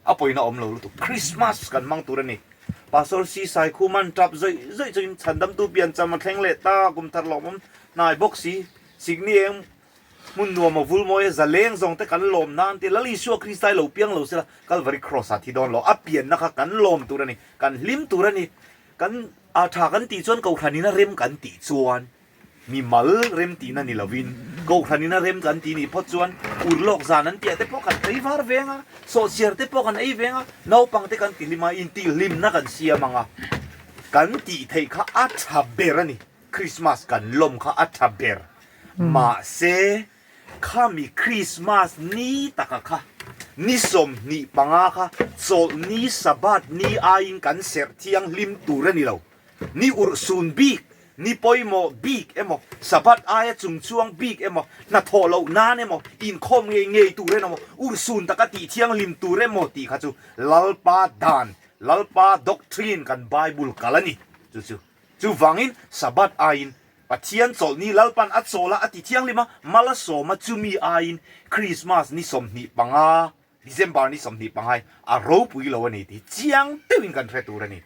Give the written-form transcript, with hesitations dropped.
A pawina awm lo lutuk. Christmas kan hmang tur a ni. Pastor Si Saikhuman tap zawih zawih chungin chhandamtu piancham a thleng leh ta, kum thar lawmawm hnai bawk si, sikni eng hmun nuam a vul mawi a zaleng zawng te kan lawm nan te Lal Isua Krista hi lo piang lo sela Kalvari Cross ah thi dawn lo. A pianna kha kan lawm tur a ni, kan hlim tur a ni. Kan a tha kan tih chuan Kohhranin a rem kan tih chuan Mimal remtihna ni lovin Kohhranin a rem kan tih nih phawt chuan urlawk zan an piah te pawh kan ei var veng a, sawhchiar te pawh kan ei veng a, naupang te kan tihlim a, intihhlimna kan siam ang a, kan tih theih kha a tha ber a ni. Krismas kan lawm kha a tha ber. Mahse, khami Krismas ni taka kha, ni 25 kha chawlhni Sabbath ni aiin kan serh thianghlim tur a ni lo. Ni urhsun bik, ni pawimawh bik emaw, Sabbath aia chungchuang bik emaw, hnathawh loh nan emaw, inkhawm ngei ngei tur emaw, urhsun taka tih thianghlim tur emaw tih kha chu Lalpa dan, Lalpa doctrine kan Bible kal a ni. Chu chu. Chuvangin Sabbath aiin Pathian chawlhni Lalpan a chawl a, a ti thianghlim a, mal a sawm a, chumi aiin Krismas ni 25, December ni 25 hi a ropui lo a ni tih chiang deuhin kan hre tur a ni.